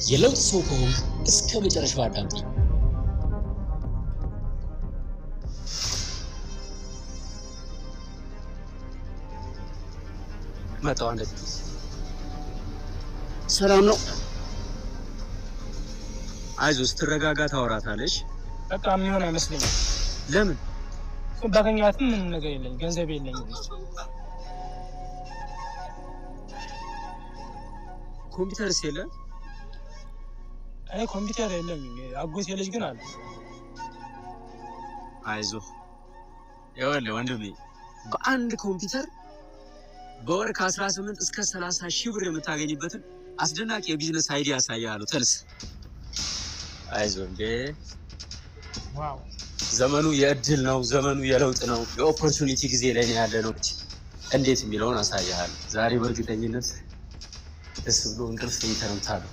የለውጥ ሰው ከሆንክ እስከ መጨረሻው አዳምጠኝ። መጣሁ። አንድ ሰላም ነው። አይዞህ፣ ስትረጋጋ ታወራታለሽ። በቃ የሚሆን አይመስለኝም። ለምን? ባገኘኋትም ምንም ነገር የለኝ፣ ገንዘብ የለኝም። ኮምፒውተርስ የለ? እኔ ኮምፒውተር የለም፣ አጎቴ ልጅ ግን አለ። አይዞህ፣ ይኸውልህ ወንድሜ በአንድ ኮምፒውተር በወር ከ18 እስከ 30 ሺህ ብር የምታገኝበትን አስደናቂ የ business idea አሳይሃለሁ። ተነስ። አይዞህ እንዴ፣ Wow! ዘመኑ የእድል ነው። ዘመኑ የለውጥ ነው። የ opportunity ጊዜ ላይ ነው ያለ ነው። እንዴት የሚለውን አሳይሃለሁ። ዛሬ በእርግጠኝነት ደስ ብሎ እንቅልፍ ተኝተህ ነው የምታድረው።